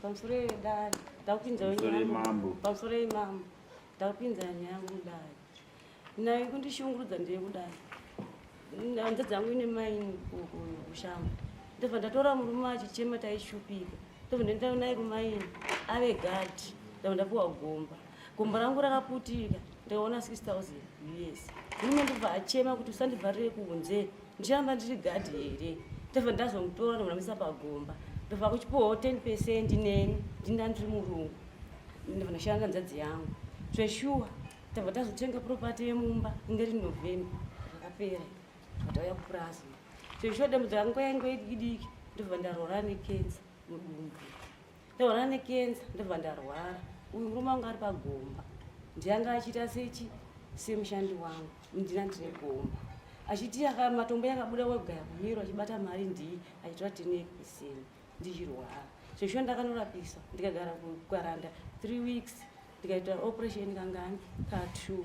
Pamusoro yedare ndakupinza Pamusoro yemambo. Pamusoro yemambo ndakupinza nyaya yangu mudare. Nayo kundishungurudza ndeyekudai. Hanzvadzi yangu ine maini kushamba. Ndobva ndatora murume achichema taishupika. Ndobva ndaenda naye kumaini ave gadhi. Ndobva ndapiwa gomba. Gomba rangu rakaputika ndikaona 6000 US. Murume ndobva achema kuti usandivharire kunze. Ndichiramba ndiri gadhi here? Ndobva ndazomutora ndobva ndamuisa pagomba. Ndobva kuchipiwawo 10 percent neni ndinda ndiri murungu. Ndobva ndashanda hanzvadzi yangu. Zveshuwa tabva tazotenga property yemumba inge iri November rakapera tauya kupurazi. Zveshuwa dambudziko rangu yainge idiki ndobva ndarwara nekenza mudumbu. Ndarwara nekenza ndobva ndarwara. Uyu murume wangu ari pagomba ndiye anga achiita sechi semushandi wangu ndina ndine gomba achiti matombo yakabuda wegaya kumiro achibata mari ndii achitora 10% ndichirwara. Zveshuwa ndakanorapisa ndikagara kukaranda 3 weeks ndikaita operation kangani ka2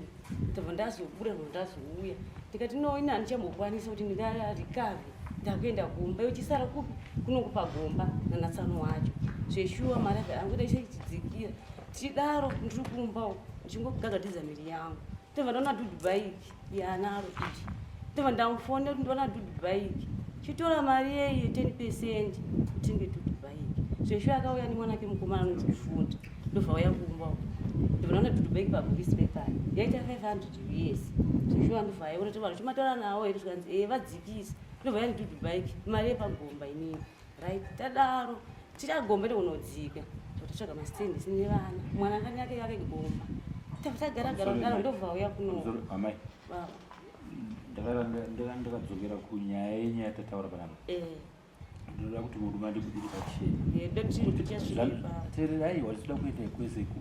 ndobva ndazobuda ndobva ndazouya ndikati no ini handichambokwanisa kuti ndingarikave ndakuenda kumba iwe chisara kupi kunokupa gomba nanatsano wacho zveshuwa mari angu ichidzikira tichidaro ndiri kumba uku ndichingogagadidza miri yangu ndobva ndaona dhudhu bhaiki yaanaro iri ndobva ndamufonera kuti ndiona dhudhu bhaiki chitora mari yeyi ye 10 percent utenge dhudhu bhaiki zveshuwa akauya nemwana wake mukomana anonzi kufunda ndobva auya kumba uku ndobva ndaona dhudhu bhaiki pabhokisi pepari yaita 500 us zveshuwa ndobva aiona kuti vanhu chimatora nawo here zvikanzi ee vadzikisa ndobva yani dhudhu bhaiki mari yepagomba inini right tadaro tichagomba ndokunodzika totsvaga mastendi nevana mwana akani yake yake gomba tagara gara daro ndobva auya kuno amai ndakadzokera kunyaya yenyaya tataura panapa eh. Ndinoda kuti murume andibudire pachena. Teererai, watinoda kuenda kwese ikoko.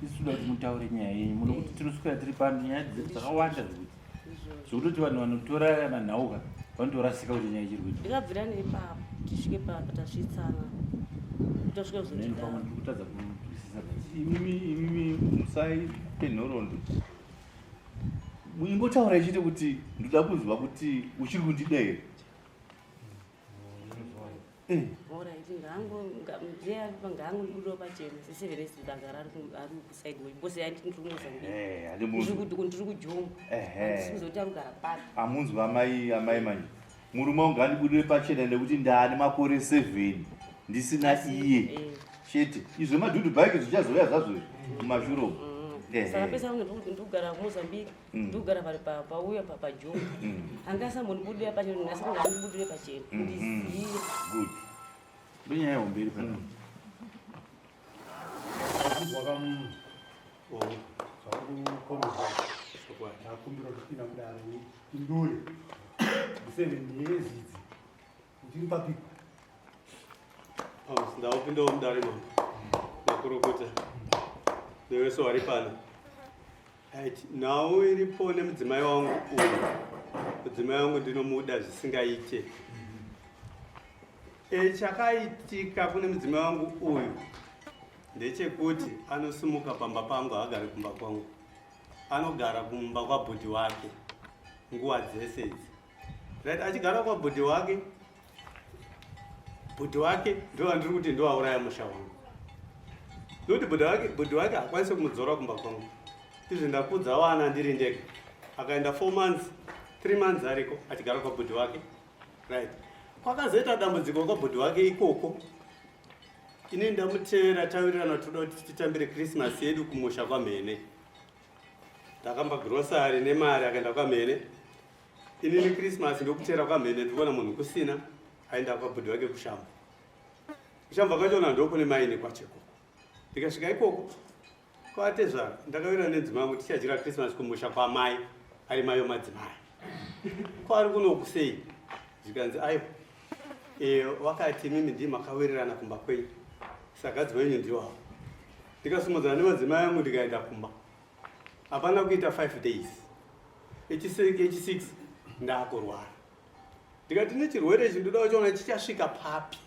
Isu tinoda kuti mutaure nyaya yenyu. Munokuti tinoswera tiri pano nyaya dzakawanda zvekuti. Zvekutoti vanhu vanotora manhauka vanotorasika kuti nyaya ichiri kuita. Ndikabvira neipapo tisvike papa tasvitsana. Tosvika kuzoti. Pamwe ndiri kutadza kunzwisisa. Imimi imimi musaipe nhoroondo. Ingotaura ichiti kuti ndoda kunzwa kuti uchiri kundida here? Ngaangobudawo pachena sesevenesibagara ari kusaidi bose ndiri kumozambique ndiri kujombo handisi ari kugara papi amunzwa amai amai manje murume wangu ngandibudire pachena nekuti ndaane makore 7 ndisina iye chete izvo madhudhu bhaiki zvichazouya zvazvo izvi mumashure umu saka pese ndikugara kumozambique Ndogara pari pauya papajoka. Anga asambondibudira pachena nhasi kunge andibudire pachena. Ndizive. Good. Ndonyaya hombe iri pana. Ndakumbira kupinda mudare ndipindure. 7 years idzi. Ndiri papiko. Ndakupindawo mudare mambo. Makurukota. Nevese wari pano. Right, nhau iripo nemudzimai wangu uyu. Mudzimai wangu ndinomuda zvisingaite. E, chakaitika kune mudzimai wangu uyu ndechekuti anosimuka pamba pangu, haagari kumba kwangu, anogara kumba kwabhudhi wake nguva dzese idzi. Right, achigara kwabhudhi wake, bhudhi wake ndovandiri kuti ndoauraya musha wangu nokuti bhudhi wake bhudhi wake haakwanisi kumudzora kumba kwangu izvi ndakudza vana ndiri ndega akaenda four months three months ariko achigara kwabhudhi wake right kwakazoita dambudziko kwabhudhi wake ikoko ini ndamuteera tawirirana toda kuti titambire christmas yedu kumusha kwamhene ndakamba grocery nemari akaenda kwamhene Inini Christmas ndokuteera kwamhene ndikuona munhu kusina aenda kwabhudhi wake kushamba. Kushamba kwachona ndokune maini kwacho ikoko. Ndikasvika ikoko kwatezvara ndakawira nedzimai yangu tichadyira Christmas kumusha kwamai ari mai wemadzimai. Kwaari kunoku sei? Zvikanzi aiwa e, wakati imimi ndii makawirirana kumba kwenyu saka adzimai enyu ndiwawo. Ndikasumudzana nemadzimai angu ndikaenda kumba. Hapana kuita 5 days echi6 ndakurwara ndikati nechirwere ichi ndoda kuchiona chichasvika papi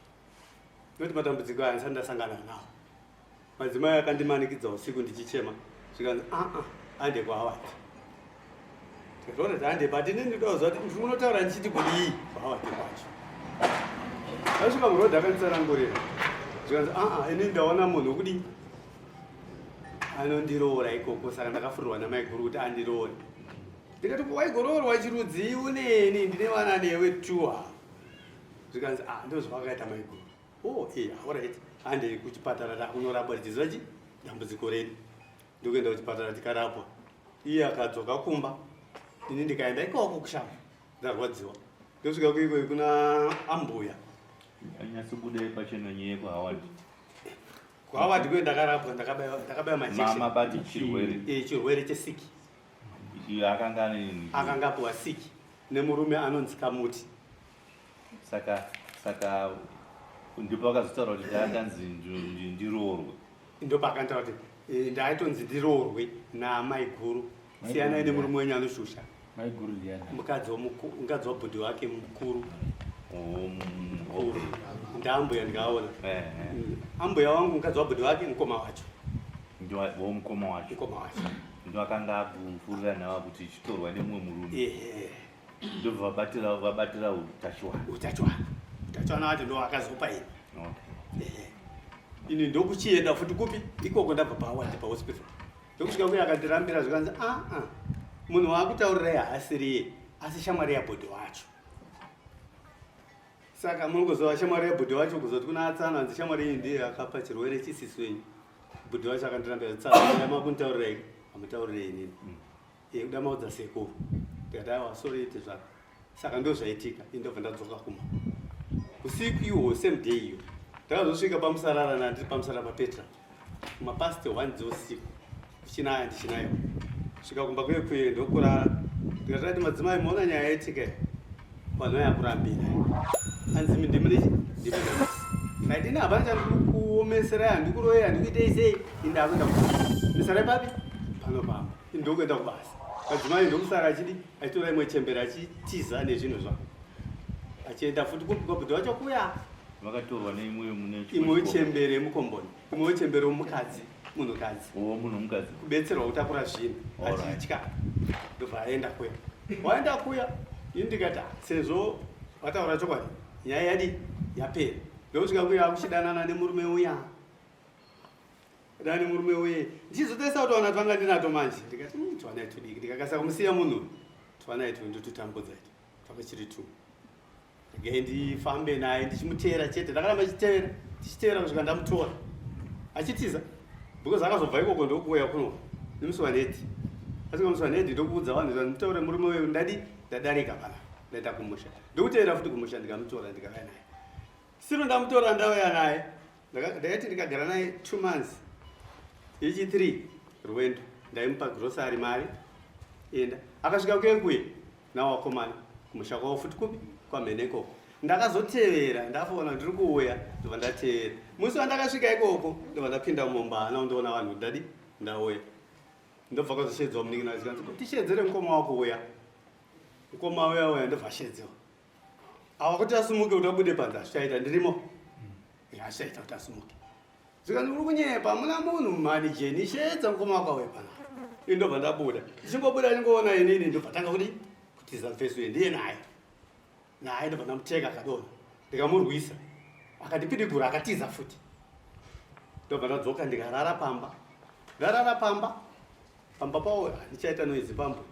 nekuti matambudziko aya ndisati ndasangana nawo madzimai akandimanikidza usiku ndichichema zvikanzi aa ande kwaawati ndikatoona kuti ande but ini ndinoda kuziva kuti ndiri kunotaura ndichiti kudii kwaawati kwacho ndasvika murodhi akanditsanangurira Zvikanzi aa ini ndaona munhu wekudii anondiroora ikoko saka ndakafurirwa namaiguru kuti andiroore. Ndikati ko waigoroorwa chirudzii uneni ndine vana newe tuwa. Zvikanzi ah ndozvavakaita maiguru. Oh eh alright handei kuchipatara takunorapwa tichiziva chi dambudziko redu. Ndokuenda kuchipatara tikarapwa. Iye akadzoka kumba ini ndikaenda ikoko kushamba ndarwadziwa. Ndosvika kuiko kuna ambuya. Anyatsobuda pachena nyaya yekuHoward. KuHoward kuye ndakarapwa ndakabaiwa ndakabaiwa majekiseni. Mama bati chirwere. Eh chirwere chesiki. Iyo akanga ane akanga apiwa siki nemurume anonzi Kamuti. Saka saka ndipo akazotaura kuti ndakanzi ndiroorwe. Ndipo akantaura kuti eh, ndaitonzi ndiroorwe naamaiguru. Siyanai nemurume wenyu anoshusha. Maiguru ndiani? Mukadzi mukadzi wabhudhi wake mukuru. Oh, mukuru. Ndaambuya ndikaona. Eh, eh. Ambuya wangu mukadzi wabhudhi wake mukoma wacho. Ndiwo mukoma wacho. Mukoma wacho. Ndiwo akanga akufurira nawa kuti chitorwa nemumwe murume. Ehe. Ndobva vabatira vabatira utachiwana. Utachiwana. Utachiwana wacho ndiwo akazopa ini. Okay. Ehe. Ini ndokuchienda futi kupi? Ikoko ndabva pawadi pahospital. Ndokusvika kuya akandirambira zvikanzi aa ah, ah, munhu waakutaurirai haasiriye asi shamwari yabhodhi wacho. Saka munongozova shamwari yabhodhi wacho kuzoti kuna atsana hanzi shamwari iyi ndiye akapa chirwere chisisu yenyu. Bhodhi wacho akandirambira tsana makunditaurirai hamutaurirai inini. Eh, kuda maudza sekuru. Ndikati aiwa sorry ite zvako. Saka ndozvaitika ini ndobva ndadzoka kumba. Usiku iwo same day iyo. Ndakazosvika pamusarara nandiri pamusarara paPetra. Mapast 1 dzeusiku kuchinaya ndichinaiwa svika kumba kuye kuye ndokurara ndikati ati madzimai maona nyaya yaitika vanhu vaya kurambira anzi imi ndimi nechi ndimi right ini hapana chandikuomeserai handikuroyei handikuitei sei ini ndakuenda kubasa misarai papi pano pamba ini ndokuenda kubasa madzimai ndokusara achidi achitora imwe chembere achitiza nezvinhu zvako achienda futi kupi kwabhudhi wacho kuya vakatorwa neimwe mune imwe chembere yemukomboni imwe chembere womukadzi munhukadzi oh, munhu mukadzi kubetserwa kutakura zvinhu achitya ndobva aenda kuya waenda kuya ini ndikati ah, sezvo vataura chokwadi nyaya yadi yapera ndokusvika kuya akuchidanana nemurume uya dani murume uye ndichizotarisa kuti wana twanga ndinato manje ndikati hmm, twana itudiki ndikakasa kumusiya munhu twana itu ndotutambudza itu twanga chiri tu Regai ndifambe naye ndichimuteera chete. Ndakaramba ndichitevera, ndichitevera kusvika ndamutora. Achitiza because akazobva ikoko ndokuuya kuno nemusi waneti. Asvika musi waneti ndokuudza vanhu kuti nditaure murume uyu ndadi ndadarika pana ndaenda kumusha. Ndokuteera futi kumusha ndikamutora ndikauya naye. Sino ndamutora ndauya naye. Ndaiti ndikagara naye 2 months. Ichi 3 rwendo ndaimupa grocery mari enda akasvika kuye kuye nawakomana kumusha kwavo futi kupi kwamhene ikoko ndakazotevera ndafona ndiri kuuya ndobva ndatevera musi wandakasvika ikoko ndobva ndapinda mumba hana undiona vanhu ndadi ndauya ndobva kwazoshedzwa munin'ina zvikanzi tishedzere mukoma wako uya mukoma uya uya ndobva ashedzewa awa kuti asumuke kuti abude panze hazvichaita ndirimo hazvichaita kuti asumuke Zvikanzi uri kunyepa hamuna munhu mhani Jeni shedza mukoma wako auye panapa. Ini ndobva ndabuda. Ndichingobuda ndingoona inini ndobva tanga kudi kutiza mfesi uye ndiye naye. Naye ndobva ndamuteka akadonha. Ndikamurwisa. Akandipidigura akatiza futi. Ndobva ndadzoka ndikarara pamba. Ndarara pamba. Pamba pawo handichaita noise pambo.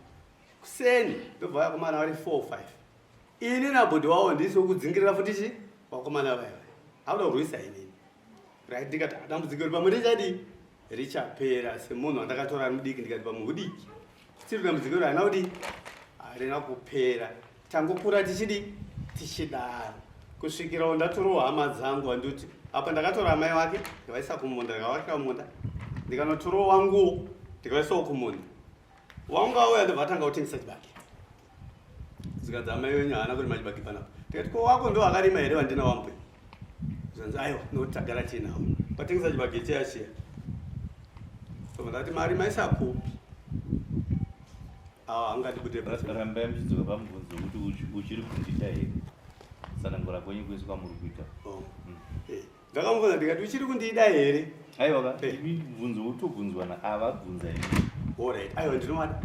Kuseni ndobva vakomana vari 4 5. Ini nabhodhi wawo ndisi wekudzingirira futi chi vakomana vaya vaya. Akuda kurwisa inini. Right ndikati ah, dambudziko iri pamwe richadii richapera semunhu wandakatora ari mudiki ndikati pamwe hudiki. Still dambudziko iri harina kudii harina kupera. Tangokura tichidii tichidaro kusvikirawo ndatorawo hama dzangu andoti apa ndakatora amai wake ndikavaisa kumunda ndikavakira munda ndikanotorawo wanguwo ndikavaisawo kumunda wangu auya ndobva atanga kutengesa chibage zvikanzi amai wenyu haana kurima chibage panapa tikati ko wako ndo akarima here vandina wambuya zvikanzi aiwa nokuti tagara tiinawo patengesa chibage chiya chiya tobva ndati mari maisa kupi awa angatibudire basa rambai muchidzoka pamubvunzo wekuti uchiri kundida here tsanangura kwenyu kwese kwamuri kuita oh. mm. eh. Ndakamubvunza ndikati uchiri kundida here? Aiwa ka, eh. imi mubvunzo wotobvunzwa na ava bvunza imi. Alright, aiwa ndinovada.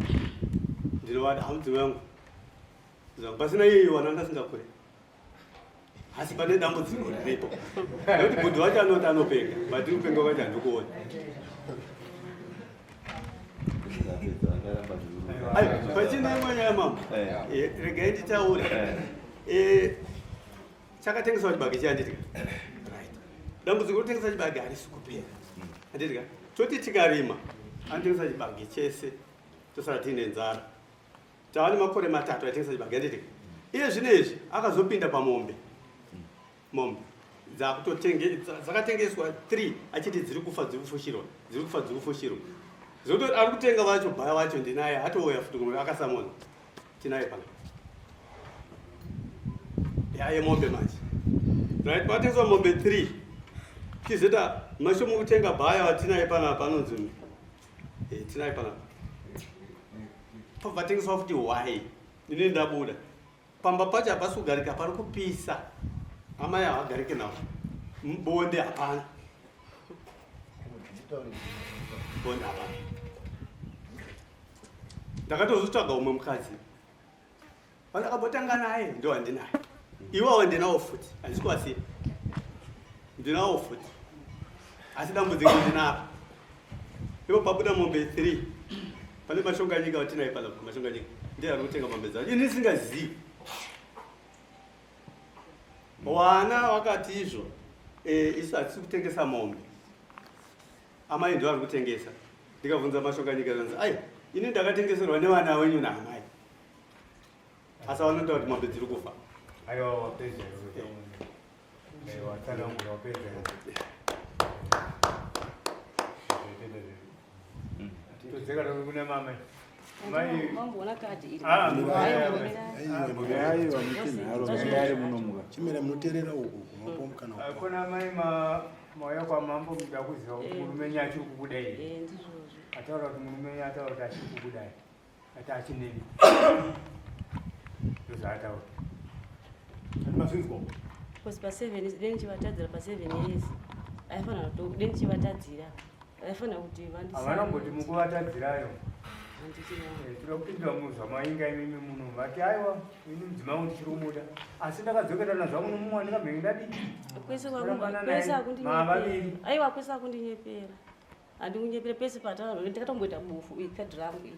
Ndinovada hamudzimai wangu. Zangu pasina iyeyo wana ndasingakure. Asi pane dambudziko riripo. Nekuti bhudhi wacho anoti anopenga, but kupenga kwacho handikuoni. Pachine imwe nyaya mambo. Eh. Regai nditaure. Eh. Eh, chakatengeswa chibage chiya handiti ka? Right. Dambudziko rekutengesa chibage harisi kupera. Handiti ka? Toti tikarima, anotengesa chibage chese tosara tiine nzara. Tava nemakore matatu aitengesa chibage handiti ka? Iye zvino izvi akazopinda pamombe. Mombe dzakatengeswa 3 achiti dziri kufa dziri kufushirwa, dziri kufa dziri kufushirwa. Zvekuti ari kutenga vacho bhaya wacho ndinaye atouya futi kuno akasamona. Tinaye pano. Yaye mombe manje. Right, patengeswa mombe 3. Tizoita mashomu kutenga bhaya watinaye panapa anonzi eh, tinaye panapa. Pavatengeswa futi hwai. Ini ndabuda. Pamba pacho hapasi kugarika pari kupisa. Amai havagarike navo. Bonde hapana. Bonde hapana. Ndakatozotsvaga umwe mukadzi. Vandakambotanga naye ndo handinaye. Iwawo ndinawo futi. Handisi kuwasiya. Ndinawo futi. Asi dambudziko ndinaro. Ipo pabuda mombe 3. Pane mashonganyika watinaye panapa mashonganyika. Ndiye ari kutenga mombe dzacho. Ini ndisingazivi. Wana wakati izvo eh, isu hatisi kutengesa mombe. Amai ndivo vari kutengesa. Ndikabvunza mashonganyika zvanzi ai ini ndakatengeserwa nevana wenyu naamai. Asi vanotaura kuti mombe dziri kufa. Aiwa wapedza iwe. Eh, watsanangura wapedza. Todzeka kuna mama. Mai Mamboona kadhi iri. Ah, Aiwa muchinharo ngari munomuka. Chimera munoteerera uku kumapo mukana Ah, Kuna mai ma mauya kwamambo muda kuziva kuti murume wenyu achiri kukudai. Eh, ndizvozvo. Ataura kuti murume wenyu ataura kuti achiri kukudai. Ati achinemi. Ndozvaataura. Mazvinzwa. Because pa 7 deni chivatadzira pa 7 years. Aifanira kuto deni chivatadzira. Aifanira kuti vandisa. Havana kumboti mukuvatadzirayo. Handiti Eh, Toda kupindura muzvamainga imimi muno. Vati aiwa ini mudzimai wangu ndichiri kumuda. Asi ndakadzokerana zvangu nomumwe wandingamhenge ndadii. Kwese Kurambana kwese naye. Mavaviri. akundinyepera. Aiwa kwese akundinyepera. Handikunyepera pese pataura ndakatomboita bofu iyi kadhi rangu iyi.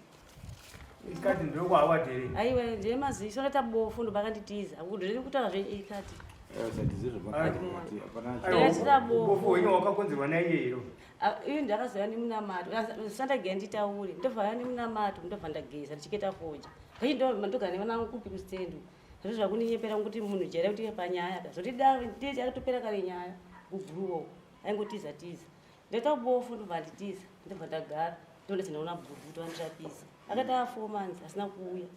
Ikati ndokwawa here. Aiwa ndiye maziso akaita bofu ndobakanditiza. Ndiri kutaura zve iyi kadhi. Ndakatira bofu. Bofu wenyu wakakonzerwa naiye iro. Ah, Iyo ndakazouya nemunamato. Sandagaya nditaure. Ndobva nemunamato ndobva ndageza ndichiketa fodya. Kai ndogara nevana vangu kupi kusitendi. Zviro zvakundinyepera kuti munhu jaira kuti panyaya ka. Zvoti da ndiye akatopera kare nyaya kuguruwo. Aingotiza tiza. Ndaita bofu ndobva nditiza. Ndobva ndagara. Ndonda ndinaona bhubhu toandirapisa. Akati a 4 months asina kuuya.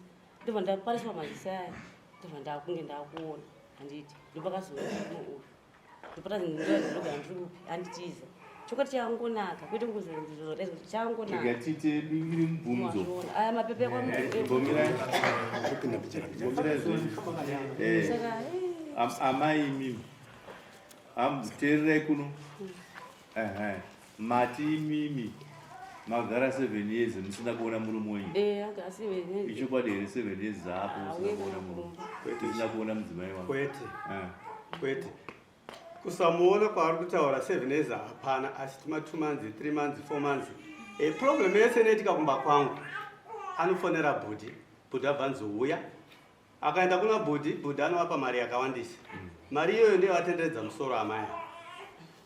Ndobva ndapariswa maziso aya. Ndobva ndakunge ndakuona. Handiti. Ndopakazouya uyu. Ndopata ndogara ndiri kupi anditiza. Chokwadi changonaka kwete kuzozodai changonaka. Rega tiite bingiri mubvunzo. Mazviona. Aya mapepe kwa Mbomirai. Kupinda pichana pichana. Mbomirai zvenyu. Eh. Saka eh, Amai imimi. Teererai kuno. Ehe. Mati imimi magara 7 years musina kuona murume wenyu. eh agara seven years. Ichokwadi here 7 years dzapo Ah, usina uye kuona kana murume. kumba. Usina kuona mudzimai wako. Kwete. Eh. Kwete. Kusamuona kwaari kutaura 7 years hapana asi tima 2 months, 3 months, 4 months. E, problem yese inoitika kumba kwangu. Anofonera bhudhi, bhudhi abva anzouya. Akaenda kuna bhudhi, bhudhi anovapa mari yakawandisa. Mari iyoyo ndiyo vatenderedza musoro amai.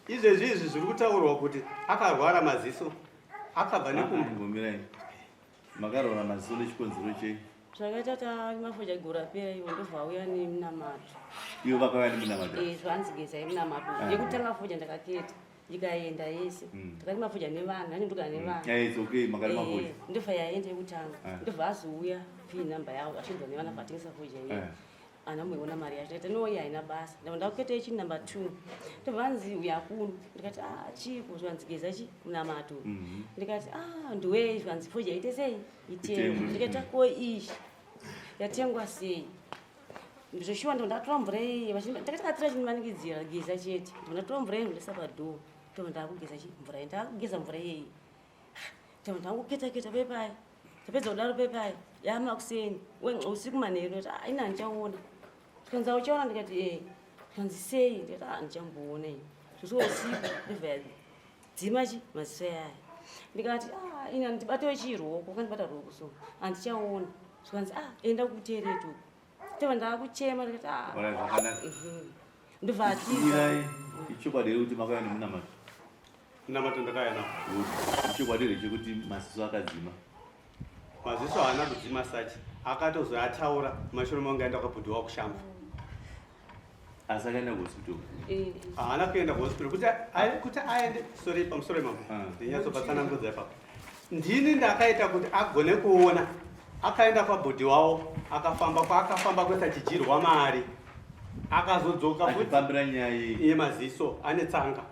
Izvezvi izvi zviri kutaurwa kuti akarwara maziso akabva nekumba. Mbomirai. Makarwara maziso nechikonzero chei? Zvakaita ta mafoja gore rapera iwo ndobva auya nemunamato. Ivo vakauya nemunamato. Eh zvanzi geza yemunamato. Ah. Yekutanga foja ndakaketa. Ndikaenda yese. Ndakati mafoja nevana, ndani ndogara nevana. Eh, it's okay, makari mafoja. Eh, ndobva yaenda yekutanga. Ah. Ndobva azouya pin number yavo achibva nevana vatengesa foja iye. Eh. Ana muiona mari yacho. Ndikati no iyi haina basa. Ndabva ndakuketa yechi number 2. Ndobva anzi uya kuno. Ndikati ah chiiko zvanzi geza chi munamato. Ndikati ah ndiwe zvanzi foja ite sei? Itengwe. Itengwe. Ndikati ko iyi yatengwa sei? Zveshuwa ndo ndatora mvura iyi ndakati katira chindimanikidzira geza chete. Ndo ndatora mvura iyi ndoisa padhoo. Ndo ndakugeza chi mvura iyi ndakugeza mvura iyi. Ndo ndakuketa keta pepai. Tapedza kudaro pepai. Yamakuseni. Usiku manheru ndati ah ina handichaona. Tikanzi auchaona ndikati eh. Zvikanzi sei? Ndikati ah ndichamboona ini. Zvosvika usiku ndobva yadzima chi maziso yaya. Ndikati ah ini handibatewo chii ruoko, wakandibata ruoko so handichaona. Zvikanzi ah enda kutereti uko. Ndobva ndakuchema ndikati ah. Ora zvakanaka. Ndobva atiza. Mirai, ichokwadi here kuti makauya nemunamato? Munamato ndakauya nawo. Ichokwadi here chekuti maziso akadzima? Maziso haana kudzima sachi akatozoataura mashure mangu aenda kwabhudhi wakushamva. Asi akaenda kuhospital? Eh. Haana kuenda kuhospital kuti kuti aende sorry pamusoro imambo. Ah. Ndinyatsopatsanangudza ipapo. Ndini ndakaita kuti agone kuona. Akaenda kwabhudhi wavo akafamba kwaakafamba kwese achidyirwa mari. Akazodzoka futi Achifambira nyaya iyi. yemaziso ane tsanga.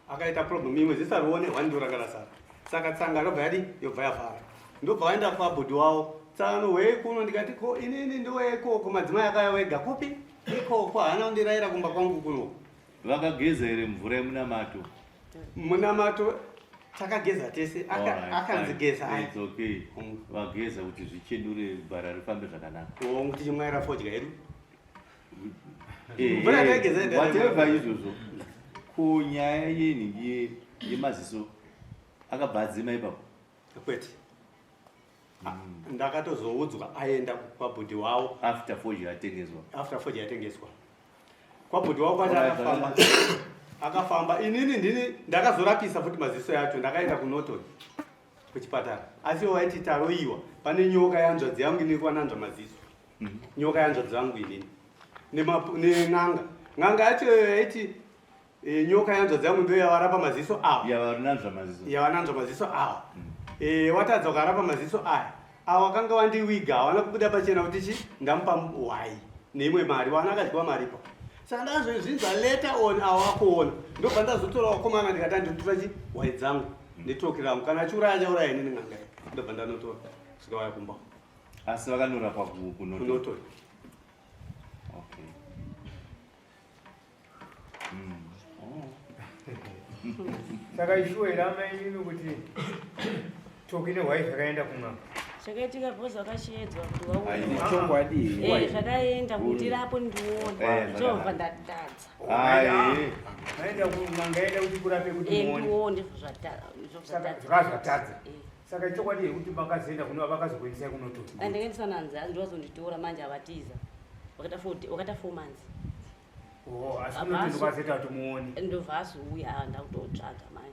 Akaita problem imwe ziso arione one ndiro ranga rasara. Saka tsanga robva yadi yobva yavhara. Ndobva vaenda kwabhudhi wavo. Tsano hwei kuno ndikati ko inini ndiwe ikoko madzimai akauya wega kupi? Ikoko haana kundirayira kumba kwangu kuno. Vakageza here mvura yemunamato? Munamato takageza tese Alright, akanzi fine. gezai. It's okay. Vageza kuti zvichenure gwara rifambe zvakanaka. Hongu tichimwaira fodya yedu. Eh, Mvura yataigeza enda whatever nayo. izvozvo. Ko nyaya yenhingi yemaziso akabva adzima ipapo? Kwete. Ndakatozoudzwa aenda kwabhudhi wavo. After fodya yatengeswa. After fodya yatengeswa. Kwabhudhi wavo kwacho akafamba. Akafamba. Inini ndini ndakazorapisa futi maziso yacho ndakaenda kuNorton kuchipatara. Asi ivo vaiti taroiwa pane nyoka yanzvadzi yangu inini kwananzva maziso. Nyoka yanzvadzi yangu inini. Nen'anga. N'anga yacho yaiti nyoka yanzvadzi yangu ndiyo yavarapa maziso awa. Yavananzva maziso. Yavananzva maziso awa. Watadza ukarapa maziso aya. Awa kanga wandiwiga hawana kubuda pachena kuti chi ndamupa hwai neimwe mari wana akadyiwa mari pa. Saka ndakazozvinzwa later on awa akuona. Ndobva ndazotora vakomana ndikati andinotora chi hwai dzangu netoki rangu kana achiuraya achauraya inini n'anga iyi. Ndobva ndanotora zvikauya kumba. Asi vakanorapwa kuNorton. KuNorton. Okay. Saka ishuwa here amai imi kuti toki nehwai zvakaenda kun'anga? Zvakaitika because vakashedzwa kuti vauye. Chokwadi. Zvakaenda kuti rapo ndione. Zvakanaka. Zvobva ndatadza. Aye. Maenda kun'anga yaida kuti kurape kuti muone. Ndione Saka zvatadza. zvakazvatadza. Saka ichokwadi here kuti makazoenda kuno vakazokuendesai kunotora? Andakaendeswa nanzi ndovazonditora manje avatiza. Wakaita 4 months. Oh, asi kunoto ndokwazoita kuti muone. Ndobva azouya ndakutotsvaga manje.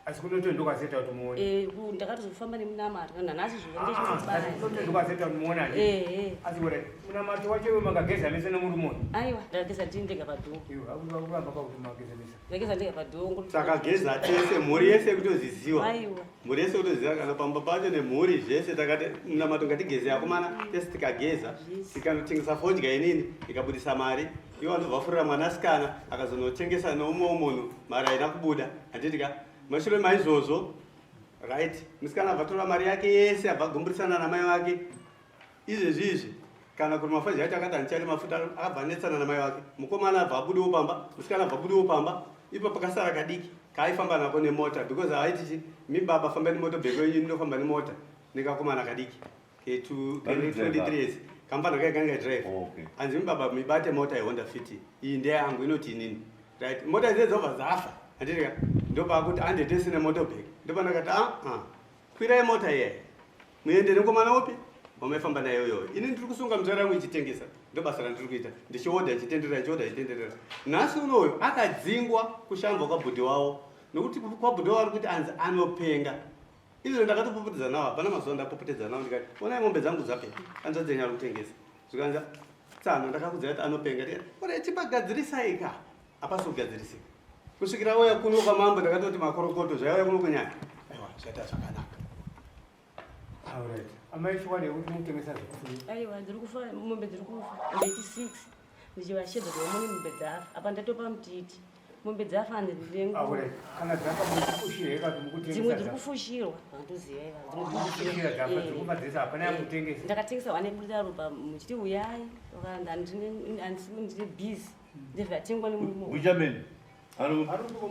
Asi kunoto ndokwazoita kuti muone. Ndakatozofamba nemunamato kana nhasi zviva Asi ndechikubaya. kunoto ndokwazoita kuti muone handi. Asi kore munamato wacho iwe makageza mese nemurume uyu. Aiwa, ndakageza ndiri ndega padhoo. Iwe akuramba kwakuti makageza mese. Ndakageza ndega padhoo. Takageza tese mhuri yese kutoziziwa. Aiwa. Mhuri yese kutoziva kana pamba pacho nemhuri zvese takati munamato ngatigeze akomana tese tikageza tikanotengesa fodya inini ikabudisa mari. Iwo anobva afurira mwanasikana akazonotengesa neumwe munhu mari haina kubuda. Handiti ka mashure maizvozvo right musikana abva atora mari yake yese abva agumburisana namai vake. Izvezvi izvi kana kuti mafodya acho akati handichadi mafuta akabva anetsana namai vake. Mukomana abva abudiwo pamba, musikana abva abudiwo pamba. Ipo pakasara kadiki kaaifamba nako nemota because aiti chi mi baba famba nemota bheko yenyu ndinofamba nemota nekakomana kadiki ketu Kano driver. 23 years. Kamfana kai kanga drive. Oh, okay. Anzi mi baba mibate mota yeHonda Fit iyi ndeyangu inoti inini. Right mota idzi dzobva dzafa. Handiti ka ndopakuti ande tese nemota bheko. Ndopandakati kwirai mota iye. Muende nemukomana upi? Wamaifamba naye uyoyo. Ini ndiri kusunga muzvara yangu ichitengesa. Ndo basa randiri kuita. Ndichiodha ichitenderera, ndichiodha ichitenderera. Nhasi unoyu akadzingwa kushambwa kwabhudhi wavo. Nokuti kwabhudhi wavo ari kuti anzi anopenga. Izvo ndakatopopotedza nawo, hapana mazuva ndapopotedza nawo ndikati, onai mombe dzangu dzapera. Anzi dzenyu ari kutengesa. Zvikanzi, tsano ndakakudzira kuti anopenga. Ndikati, ore chipagadzirisai ka. Hapasi kugadzirisika. Kusvikira auya kuno kwamambo ndakatoti makorokoto zvaiuya kuno kunyanya. Aiwa, zvaita zvakanaka. Alright. Amai chokwadi kuti mutengesa zvipfuyo. Aiwa, dziri kufa, mombe dziri kufa. Ndeti 6. Ndichivashedza kuti vamone mombe dzafa. Apa ndatopa mutiti. Mombe dzafa hanzi ndine nguva. Alright. Kana dzafa mukufushira here kana kuti mukutengesa Dzimwe dziri dzafa? kufushirwa. Vandoziva iva. Dzimwe dziri Mukufushira dzafa, dziri kufa dzese hapana yamutengesa. Ndakatengesa wane buda ropa muchiti uyai. Vakanda handisi ndine busy. Ndibva tengwa nemurume. Benjamin. Ari Mashoko.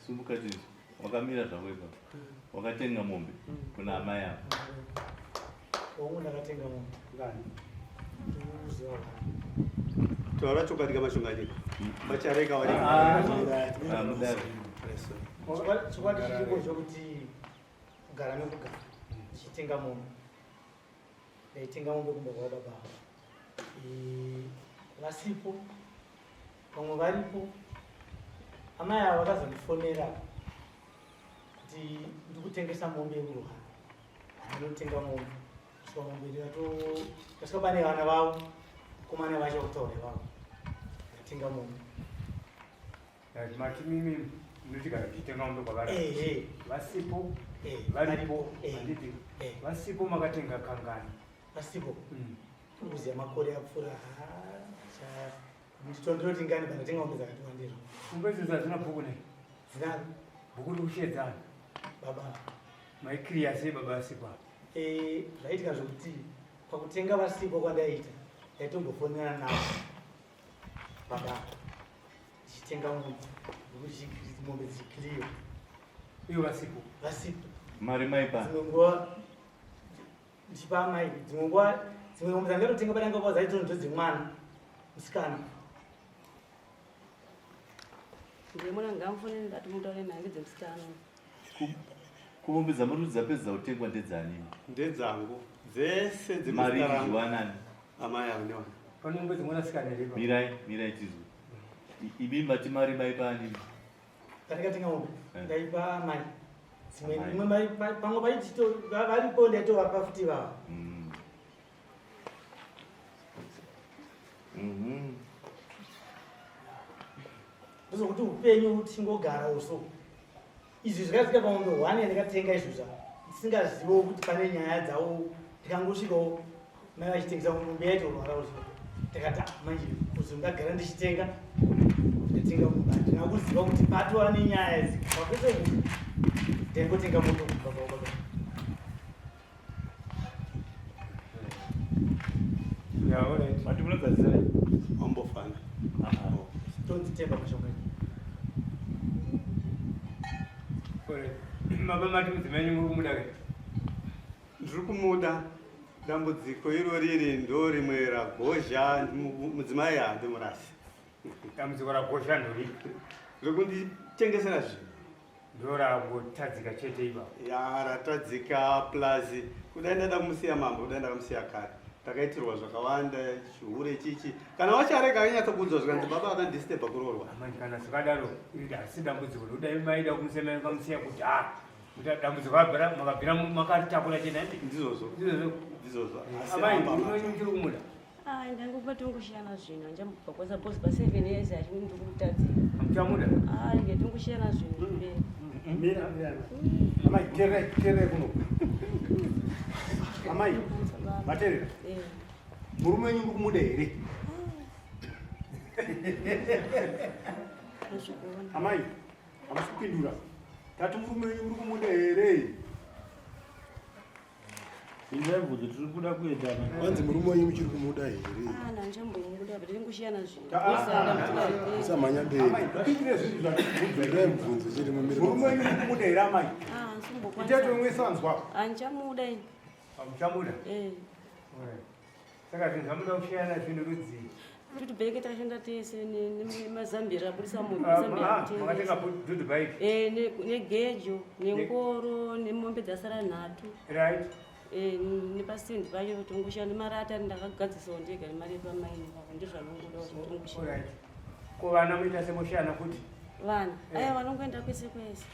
Sumuka chizvi. Wakamira zvako ipapo. Wakatenga mombe kuna amai avo. Wangu ndakatenga mombe. Ngani? Ndikuziva wani. Taura chokwadi kamashonganyika. Vachareka vari. Ah, mudare. Chokwadi chiripo chokuti kugara nekugara ndichitenga mombe. Ndaitenga mombe kumba kwababa avo. Vasipo vamwe varipo. Amai ava vakazondifonera kuti ndikutengesa mombe yekurwara. Ndinotenga mombe. Kusvika mombe ndikasvika pane vana vavo komana vacho kutaura ivavo. Ndatenga mombe. Mati mimi munotigara muchitenga mombe kwavari. Ehe. Vasipo Eh, varipo eh, handiti eh. vasipo makatenga kangani? Vasipo. Kuziya makore apfuura nditondinoti ngani pandatenga mombe dzakati wandiro. Mombe idzodzo hadzina bhuku nei? Dzinaro. Bhuku rikushedzana. Baba. Maikiriya sei baba vasipo apa? Eh, zvaitika zvokuti pakutenga vasipo kwandaiita ndaitombofonerana navo baba ndichitenga mombe nokuti mombe dzichikiriwa Iyo vasipo. Vasipo. Mari maipa. Dzimwe nguva ndichipa amai, dzimwe nguva dzimwe mombe dzandinotenga padanga pa dzaito ndodzemwana musikana. Ndiye mwana ngamufonere ndati mutaure naye ngedzemusikana. Kumombe dzamuri kuti dzapedza kutengwa ndedzani? Ndedzangu. Dzese Mari dzemuzita rangu. idyiwanani? Amai avo newana. Pane mombe dzemwanasikana here ipapo? Mirai, mirai tizwe. Imi mati mari maipa ani? Pandakatenga mombe Eh. ndaipa amai. Dzimwe Amai. imwe mai pamwe vaitito varipo ndaitovapa futi vava. Ndozokuti upenyu tingogara uso. Izvi zvakaitika pamombe 1 yandakatenga izvo zva ndisingazivewo kuti pane nyaya dzavo ndikangosvikawo mai vachitengesa mombe yaitorwara uso. Ndakati ah, manje kuzo ndagara ndichitenga ndatenga mombe handina kuziva kuti patova nenyaya idzi pakwese uku ndaingotenga mombe kubva kwababa. Yeah, all right. Mati munogadzira? Ambofana. Tonzi temba mashoko. All right. Baba mati mudzimai wenyu muri kumuda ke? Ndiri kumuda. Dambudziko iro riri ndo rimwe ragozha mudzimai handimurasi. Dambudziko ragozha ndori? Rekunditengesera zvinhu. Ndorangotadzika chete ipapo. Ya ratadzika plus kudai ndada kumusiya mambo kudai ndakamusiya kare. Takaitirwa zvakawanda chihure chichi. Kana wacharega akanyatsa kuudzwa zvikanzi baba vakandisturba kuroorwa. Amai kana zvakadaro iri harisi dambudziko nekuti maida kumusiya mai mukamusiya kudhara. Kuti dambudziko rabvira makabvira makaritakura chete handiti? Ndizvozvo. Ndizvozvo. Ndizvozvo. Asi Amai apa- murume wenyu muchiri kumuda? Ah, ndangopa tongosiyana zvinhu handichambobva kwa suppose pa 7 years achikuti ndikutadzira. Hamuchamuda? Ah, nge tongosiyana zvinhu mberi. Mira, mira. Amai, teererai, teererai kuno. Amai, vateerera. Eh. Murume wenyu muri kumuda here? Ndozvikuona. Amai, hamusi kupindura. Tati murume wenyu muri kumuda here? Indai mubvunzo tiri kuda kuenda. Kwanzi murume wenyu muchiri kumuda here? Ah, nanjambomuda but tingosiyana zvinhu. Usamhanya mberi. Amai, pindire zvinhu zvatibvunza. Indai mubvunzo chete mumire. Murume wenyu muri kumuda here amai? Ah, Ita tomwe sanzwa. Handichamuda ini. Hamuchamuda? Eh. Alright. Saka zvinhu zvamuda kushiyana zvinhu rudzii? Kuti bheke tashanda tese nemazambia rabudisa mombe Ah, mazambia ah, kutengesa. makatenga dudu bike. Eh, negejo, nengoro, nemombe dzasara nhatu. Right. Eh, nepasendi pacho tongoshanda nemarata ndakagadzisawo ndega nemari yepamaini pako ndizvanongoda kuti tongoshanda. Alright. Ko vana muita semoshiyana futi? Vana, Eh. aya vanongoenda kwese kwese.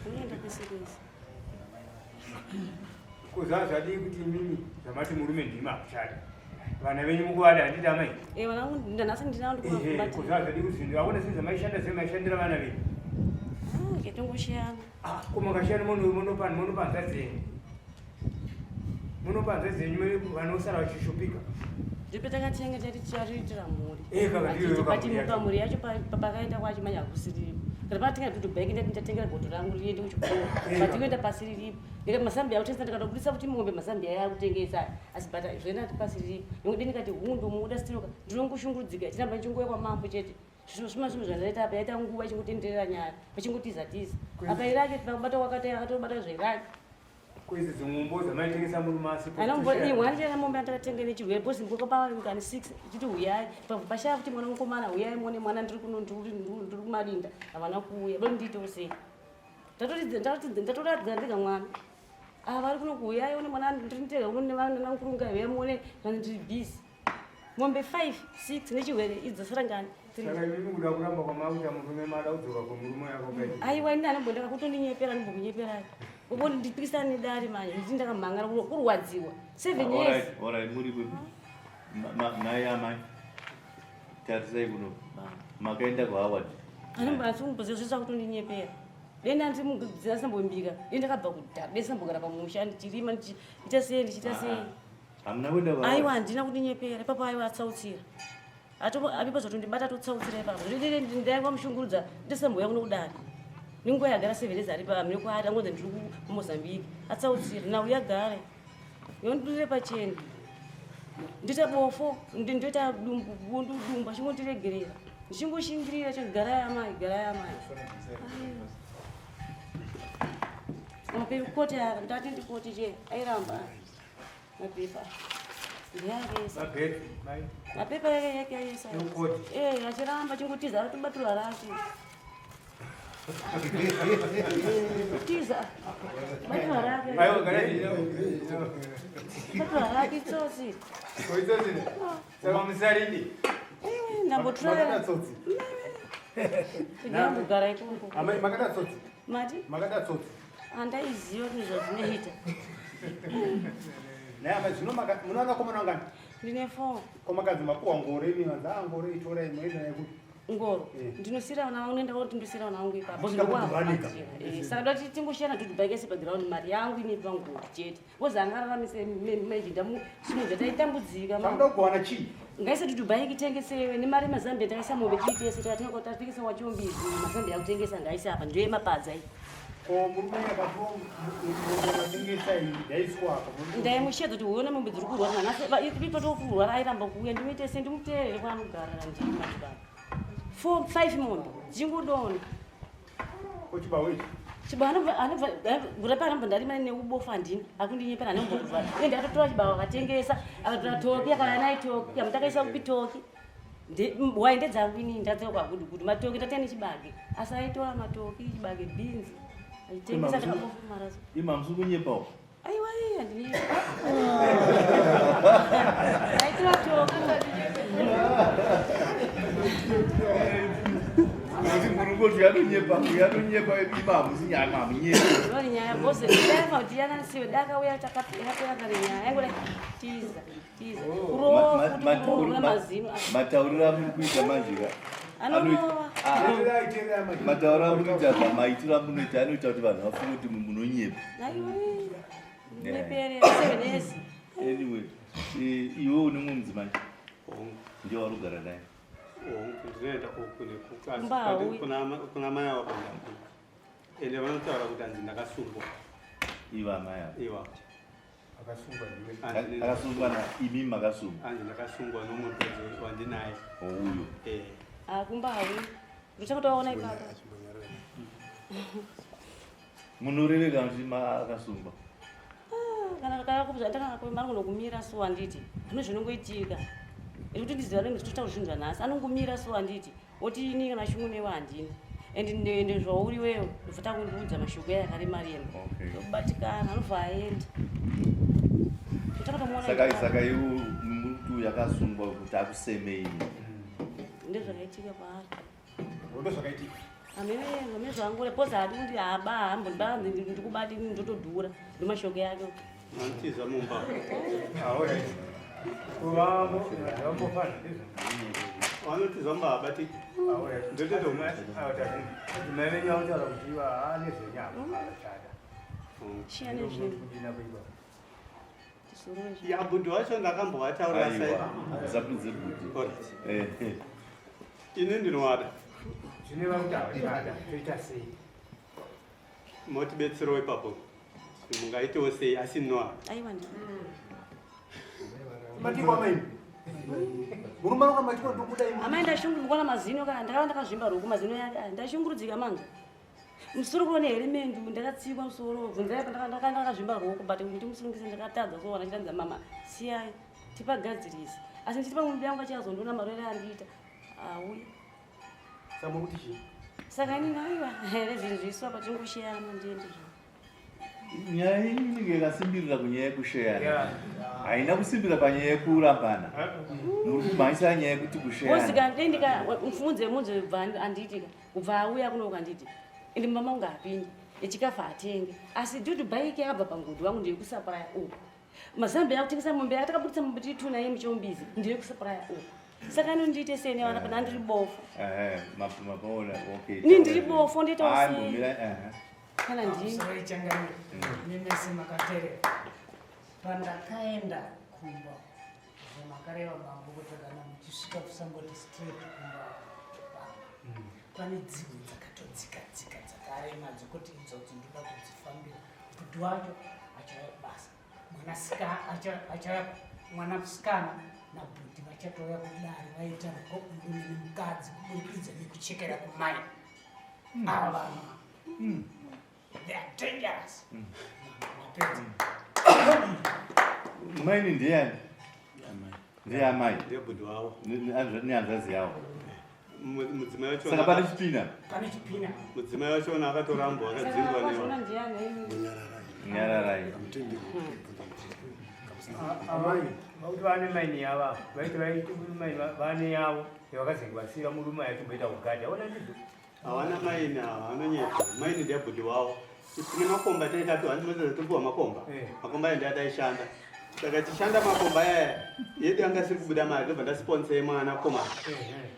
Vanoenda kwese kwese. Ko zvazvadii kuti imimi zvamati murume ndimi hamuchada? Vana venyu mukuvada handiti amai? Eh, vana vangu ndanhasi ndinavo Ehe, ko ndikuvakumbatira. zvazvadii kuti zvinhu vaona sei zvamaishanda sei maishandira vana venyu? Ah, ke tongoshiyana. Ah, ko makashiyana munopa munopa dzenyu. Munopa dzenyu vanosara vachishupika. Ndipo takatenga tati tichariitira mhuri. Eh, kaka ndiyo Achiti yoga pati mhuri yacho. pamhuri yacho pakaenda kwacho manje hakusiripo. Kana patenga dudu bheke ndati ndichatengera bhodho rangu riende kuchikoro. Eh. But inoenda pasi riripo. Ndikati mazambia akutengesa ndikatobudisa kuti mombe mazambia yaakutengesa. Asi but zvoenda pasi riripo. Nekuti ndikati hungu ndomuda sitiroka ndinongoshungurudzika chiramba ndichingoya kwamambo chete. Zvino zvima zvinhu zvandaita apa yaita nguva ichingotenderera nyaya vachingotiza tiza. Apa Iraki pakubata kwakati akatobata zveIraki. Ko idzi dzimombo dzamaitengesa murume asipo. Anomboihwa ndichana mombe andakatenga nechirwere because ndikapa ngani 6 chiti huyai pashaya kuti mwana mukomana huyai muone mwana ndiri kuno ndiri kumarinda havana kuuya do ndiitewo sei ndatoratidza ndega mwana ava vari kuno kuuyai one mwana ndiri ndega kuno nevanankurunga huyai muone kana ndiri busy mombe 5 6 nechirwere idzi dzasara ngani Saka imi kuda kuramba kwamakuita murume mada kudzoka kwemurume yako kai. Aiwa ini anombondaka kutondinyepera anombokunyeperai. Ubo ndipikisana nedare manje nditi ndakamhangara kurwadziwa. 7 years. Alright, alright, muri kupi? Mai amai. Tarisai kuno. Makaenda kwa Howard. Anombo asi kumboziva kutondinyepera. Denda ndiri mudzira sambombika. Denda ndakabva kudhara. Denda sambogara pamusha ndichirima ndichiita sei ndichiita sei. Ah, ah. Hamuna kuenda kwa Aiwa handina kundinyepera. Ipapo aiwa atsautsira. Apipa zvatondibata totsautsira ipapo. Ndaingwa mushungurudza ndisambouya kuno kudare. Nenguva yagara seven days ari pamine kwaari angonzi ndiri kuMozambique. Atsautsira nhau yagara. Yondidurire pachena. Ndita bofo, ndoita dumbu bundu dumbu achingondiregerera. Ndichingoshingirira chigara yamai, gara yamai. Mapepa koti aya ndati ndikoti che airamba. Mapepa. Ndeyakesa. Mapepa yake yake ayesa. Eh, achiramba chingotiza atobatirwa rake. Tiza. Batirwa rake. Aiwa gara. Batirwa rake tsotsi. Koitsotsi. Saka musaridi. Eh, ndambotraya. Tsotsi. Ndambogara ikoko. Amai makada tsotsi. Mati? Makada tsotsi. Andaiziva kuti zvazvinoita. Naye amai zvino munoona vakomana vangani? Ndine 4. Komakadzi mapuwa ngoro imi vanzi ah ngoro itorai moenda naye kupi? Ngoro. Eh. Ndinosiyira vana vangu nenda kuti ndosiyira vana vangu ipapo. Muchida kudhubanika. Eh, saka dati tingoshiyana dhudhubhaika sepaground mari yangu ini pangoro chete. Wozi angararamise meji ndamusimudza taitambudzika. Chamuda kugowana chii? Ngaise dhudhubhaiki tengesewe nemari mazambia takaisa mombe tiitese tatengesa wachombizi mazambia akutengesa ngaise apa ndiyo yemapadza iyi. Ko murume akapiwa matengesa iyi ndaiswa apa. Ndaimushedza kuti uone mombe dziri kurwara nanhasi ipatokurwara airamba kuuya ndimuite se ndimuteerere kwaanogara ndiri madzibaba. 4 5 mombe dzingodonha. Ko chibawo ichi? Chibawo anobva gura paanobva ndarima neubofu handina akundinyepera anombobva uye ndakatotora chibawo akatengesa akatora toki akauya naye toki amutakaisa kupi toki wai ndedzangu inini ndadzoka kwagudugudu matoki ndatenga nechibage asi aitora matoki chibage bhinzi achitengesa ndakabofu maraso Ima hamusi kunyepawo. aiwa iya ndinyepa aitora toki Kuti murungoti yanonyepa, yanonyepa ima hamusi nyaya hamunyepa. Ndori nyaya bose ndaifa kuti yanasiwe dakauya takapera kare nyaya yangoda tiza tiza kurowa futi kurowa mazino Matauriro amuri kuita manje ka. Anorova. Teererai teererai amai. Matauriro amuri kuita apa maitiro amunoita anoita kuti vanhu vafunge kuti munonyepa. aiwa nyepere 7 years Anyway, iwe une mumwe mudzimai ndiye wauri kugara naye. Ndinoenda Kumba hauyi. kuna mai avo kwandakuna. Ende vanotaura kuti hanzi ndakasungwa. Ivo amai avo. Iva. Akasungwa ndiwe. Akasungwa na imi makasungwa. Hanzi ndakasungwa nomukadzi wandinaye. Ouyo. Eh. akumba hauyi ndichakutovaona ipapo Munoreve kana kuti akasungwa. kana kana kumira so handiti zvino zvinongoitika ekuti ndiziva ringe zvitotaura zvinhu zvanhasi anongomira so handiti oti ini kana shungu newe handina and ende zvauri wewe ndobva takundiudza mashoko aya akaremarema Okay. ndokubatikana anobva aenda Ndotakatomuona Saka ipapo. saka iwe muri kuti uyu akasungwa kuti akusemei. Ndezvakaitika paari Ndo zvakaitika. amene zvangure pozi haadi kuti haba hambondiba ndikubati ndotodhura ndomashoko yake Vanotiza mumba. Ah, alright. Kuvambo, vambofana ndizvo. Vanotiza mumba habatiki. Ah, alright. Ndototo. Ah, tazvinzwa. Madzimai venyu vakutaura kuti ivo haa nezvenyama havachada. shiya nezvinhu Kudina kuipa. tisorove zvinhu Ya bhudhi wacho ndakambovataurira sai. Aiwa. Musapinze bhudhi. Alright. Eh. Ini ndinovada. Zvinoreva kuti havachada. Toita sei? Motibetserawo ipapo. Mungaitewo sei asi ndinoada. aiwa ndi Matiko amai. Murume anonga matiko ndokuda imi. amai ndashungurudzika mazino kana ndakava ndakazvimba ruoko mazino yake aya ndashungurudzika manje Musoro kuona here mendu ndakatsikwa musoro bvunzai pandakazvimba ruoko but ndimusungise ndakatadza so wana mama siyai tipagadzirise asi ndichiti pamwe mubi angu achazondiona marwere andiita auya. Saka chii? Saka inini aiwa here zvinhu zviiswa patingosheyana ndiende zvangu. Nyaya iyi inenge yakasimbirira kunyaya yekusheyana. Haina kusimbirira panyaya yekurambana. Muri kumhanyisa nyaya yekuti kusheyana. Dei ndika mfunze munze kubva andiitika kubva auya kuno kanditi ende mama unga apinde echikafu atenge asi due to bike yakabva pangodhi wangu ndeyekusapraya uku mazambi akutengesa mombe yatakabudisa mombe tiri two naye muchombizi ndeyekusapraya uku saka inondiite sei nevana pana ndiri bofu Ehe, mapaona, okay. Ini ndiri bofu, ndoitawo Ah, sei? mbomira, ehe. kana ndini Pamusoro ichangamire nemese makaterera. Pandakaenda kumba zvamakareva bambo kuti kana muchisvika kusangoti straight kumba baba pane dzimwe dzakatodzika dzika dzakarema dzekuti idzodzo ndoda kudzifambira. Bhudhi wacho achauya kubasa, achauya mwanasikana nabhudhi vachatouya kudare vaita murume nemukadzi kuburikidza nekuchekera kumai. Ava vanhu they are dangerous. Mapedza. Maini ndiyani? Ndiye amai. Ndiye bhudhi wavo. Nehanzvadzi yavo. Mudzimai wacho Saka pane chipina. Pane chipina. Mudzimai wachona akatorambwa akadzingwa saka newa. wazviona ndiyani Nyararai. Amai vakuti vane maini yavo vaiti vaiti maini vane yavo yavakazenge vasira murume achimboita kugadha ona ndizvo. Hawana maini ava, vanonyepa. Maini ndiye bhudhi wavo. Tine makomba taitapiwa, handinoziva topiwa makomba. Makomba aya ndiye ataishanda. Saka tichishanda makomba aya, yedu yanga isiri kubuda mari, ndobva ndasponsa mwanakomana.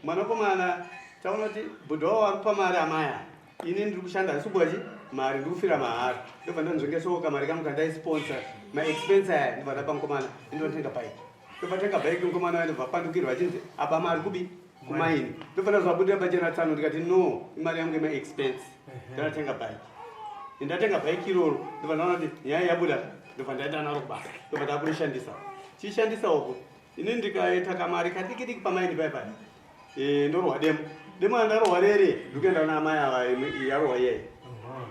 Mwanakomana taona kuti bhudhi wavo vamupa mari amai ava. Ini ndiri kushanda handisi kubuda chi mari, ndiri kufira mahara. Ndobva ndanzvengesawo kamari kangu kandaisponsa maexpense aya, ndobva ndapa mukomana, ndinotenga bhaiki. Ndobva tenga bhaiki mukomana wayo ndobva apandukirwa achinzi aba mari kubi kumaini. Ndobva ndazvabudira pachena tsano ndikati no, imari yangu yemaexpense. Ndakatenga bhaiki. Ndatenga bhaiki iroro, ndobva ndaona kuti nyaya yabuda, ndobva ndaenda naro kubasa. Ndobva ndakurishandisa. Chishandisa uko, ini ndikaita kamari kadiki diki pamaini paya paya. Ndorohwa demo. Demo randarohwa rere, ndikuenda kuna amai ava yarohwa iyeye.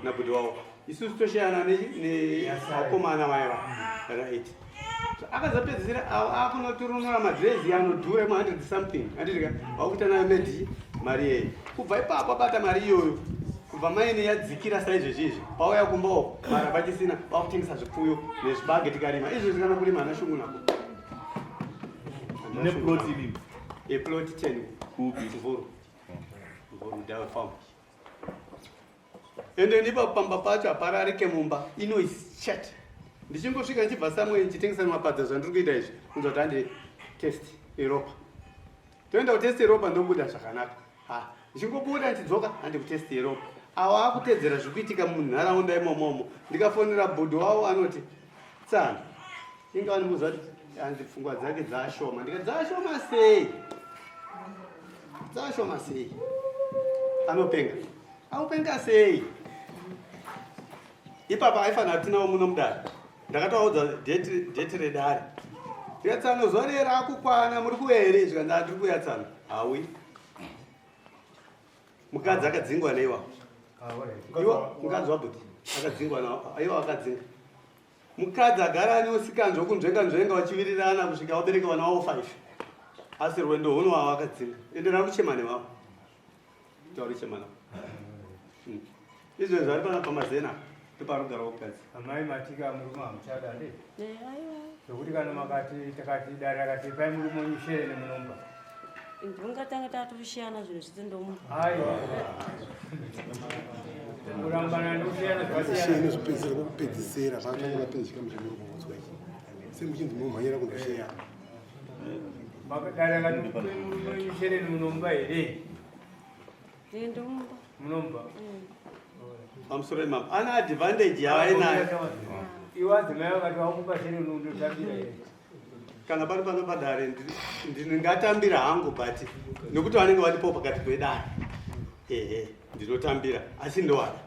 Nabhudhi wavo. Isusu toshayana nevakomana vaya. Right. So, akazopedzisira akunoturunura madhirezi anodhura ema 100 something. Handiti ka? Vakuita nayo medi mari iyeyo. Kubva ipapo abata mari iyoyo. Kubva maini yadzikira saizvezvi izvi. Pauya kumba uko, mari hapachisina, vakutengesa zvipfuyo nezvibage tikarima. Izvezvi kana kurima hana shungu nako. Mune plot imimi? Plot 10. Kupi? Mvuru. Mvuru Dawe farm. Ende ndipo pamba pacho hapararike mumba. Inoise chete. Ndichingosvika ndichibva somewhere ndichitengesa mapadza zvandiri kuita izvi. Kunzwa kuti hande test yeropa. Toenda kutest yeropa ndobuda zvakanaka. Ha, ndichingobuda ndichidzoka hande kutest yeropa. Awa akutedzera zviri kuitika munharaunda imomomo. Ndikafonera bhudhi wavo anoti tsana. Inga vanomuudza kuti hanzi pfungwa dzake dzashoma. Ndikati dzashoma sei? Dzashoma sei? Anopenga. Anopenga sei? Ipapa aifanira tinawo muno mudare. Ndakatovaudza date redare. Ndikati tsano zuva riye rakukwana muri kuuya here? Zvikanzi handiri kuuya tsano. Haui. Mukadzi akadzingwa neiwa. Iwa mukadzi wabhuti akadzingwa nawo. Aiwa akadzinga. Mukadzi agara ane usikanzwa kunzvenga nzvenga vachivirirana kusvika vabereka vana vavo 5. Asi rwendo huno wavo akadzinga. Ende rakuchema nevavo. Tauri chema navo. Izvezvi ari pana pamazena ndoparugara mukadzi. Amai matika murume hamuchada ndi? Aiwa. Zvekuti kana makati takati dare akati pai murume wenyu shere nemunomba. Ndingatanga tatoshiyana zvinhu zvese ndomupa. Aiwa. Kurambana nekushiyana zvakasiyana. Shene zvopedzisira kwekupedzisira vatanga vapedza chikamu chamuri kuudzwa ichi. Semuchinzi munomhanyira kundosheya. Dare akati murume wenyu shere nemunomba here? Ndomupa. Munomba. Pamusoro imambo. Ana advantage yavainayo. Iwe adzimai vakati vakupa shere unondotambira here? Kana pari pano padare ndingatambira hangu but nekuti vanenge varipo pakati pedare. Ehe, ndinotambira asi ndowada.